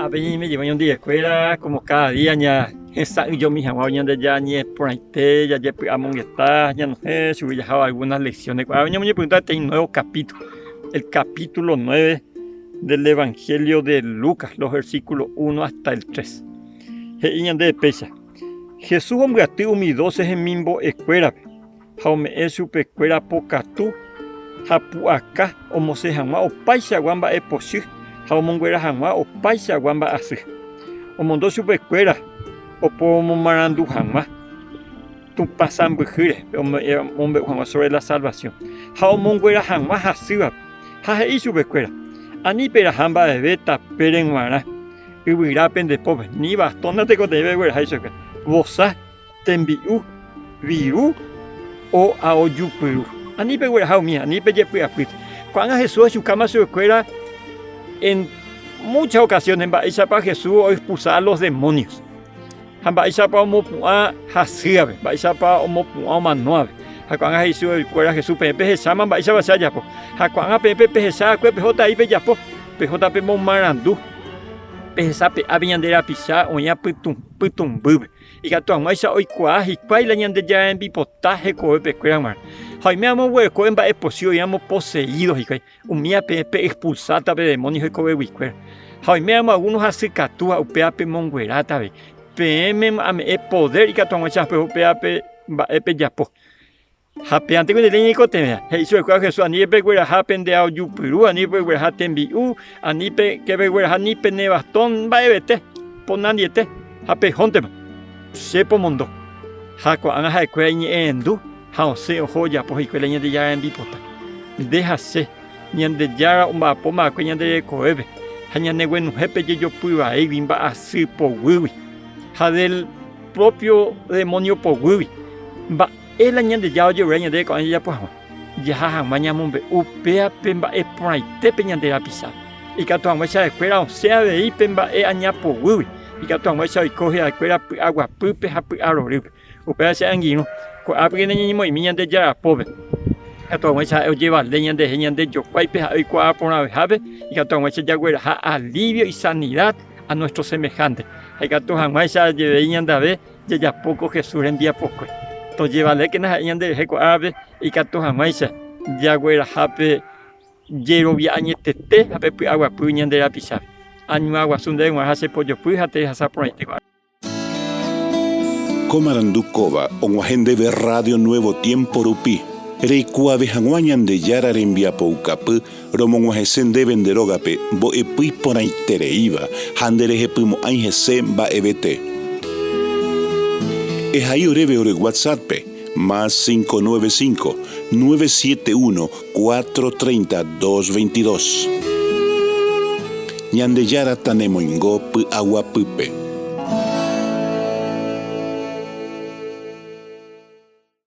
Ko'ápe ñaime jevy oñondivekuéra, como cada día ñahesa'ỹijomi hag̃ua Ñandejára ñe'ẽ porãite, jajepy'amongeta, ñanohẽ chugui jahávo algunas lecciones. Ko'ápe ñamoñepyrũta peteĩ nuevo capítulo, el capítulo 9 del Evangelio de Lucas, los versículos 1 hasta el 3. He'i ñandéve péicha, Jesús ombyaty umi doce hemimbo'ekuérape ha ome'ẽ chupekuéra pokatu ha pu'aka omosẽ hag̃ua opaichagua mba'epochy ha omonguera hag̃ua opaichagua mba'asy. Omondo chupekuéra oporomomarandu hag̃ua Tupã sãmbyhýre omombe'u hag̃ua sobre la salvación ha omonguera hag̃ua hasývape. Ha he'i chupekuéra, Ani peraha mba'eve tapére g̃uarã yvyra pende pópe, ni bastón natekotevẽi pegueraha ichupe, vosa, tembi'u, viru o aojupyru. Ani pegueraha umi, ani pejepy'apýta. Ko'ág̃a Jesús ohechukáma chupekuéra en muchas ocasiones mba'éichapa Jesús oexpulsa a los demonios ha mba'éichapa omopu'ã hasývape, mba'éichapa omopu'ã omanóvape. Ha ko'ág̃a he'i chupekuéra Jesús, peẽ pehecháma mba'éichapa che ajapo. Ha ko'ág̃a peẽ pehecha va'ekue pehóta avei pejapo, pehóta pemomarandu, pehesape'a pe ñande rapicha oĩva pytũmbýpe. Ikatu hag̃uáicha oikuaa hikuái la Ñandejára rembipota hekovepekuéra g̃uarã. Ha oime ramo oguereko mba'epochy oĩ ramo poseído hikuái, umíva peẽ pe'expulsáta pe demónio hekoveguikuéra. Ha oime ramo algúno hasykatúva, upéva pemongueráta avei. Peẽme ame'ẽ podér ikatu hag̃uáicha upéva pe mba'e pejapo. Ha péante ko ndéve ñaikotevẽha, he'i chupekuéra Jesús, Ani pegueraha pende aojupyru, ani pegueraha tembi'u, ani pegueraha ni pene bastón mba'evete, ponandiete, ha pehóntema. Che pomondo. Ha ko'ág̃a ha'ekuéra iñe'ẽrendu ha osẽ oho ojapo hikuái la Ñandejára rembipota. Nde ha che, Ñandejára omba'apóma va'ekue ñande rekovépe ha ñaneguenohẽ pe jejopy vaígui, mba'asy poguýgui ha del propio demonio poguýgui. Mba'e la Ñandejára ojerure ñandéve ko'ág̃a jajapo hag̃ua? Jaha hag̃ua ñamombe'u péva pe mba'e porãite pe ñande rapichápe. Ikatu hag̃uáicha ha'ekuéra osẽ avei pe mba'e aña poguýgui, ikatu hag̃uáicha oiko ha'ekuéra py'aguapýpe ha py'arorýpe. Upéva che angirũ, ko'ápe ñañemoĩmi Ñandejára pópe. Ikatu hag̃uáicha ha'e ojevale ñanderehe ñande jokuáipe ha'e oikuaa porãvehápe, ikatu hag̃uáicha jagueraha alivio y sanidad a nuestro semejante. Ha ikatu hag̃uáicha javei ñandave Jajapo ko Jesús rembiapokue. Tojevalékena ha'e ñanderehe ko árape ikatu hag̃uáicha jagueraha pe jerovia añetete ha pe py'aguapy ñande rapichápe. Añuã guasu ndéve g̃uarã ha che pojopy ha terehasa porãite ko árape. Ko marandu kóva og̃uahẽ ndéve Radio Nuevo Tiempo rupi, reikuaave hag̃ua Ñandejára rembiapoukapy Romog̃uahẽse ndéve nde rógape mbo'epy iporãitereíva ha nderehepymo'ãi hese mba'evete. Ehai oréve ore WhatsApp-pe, más 595, 971 430 222. Ñandejára tanemoingo py'aguapýpe.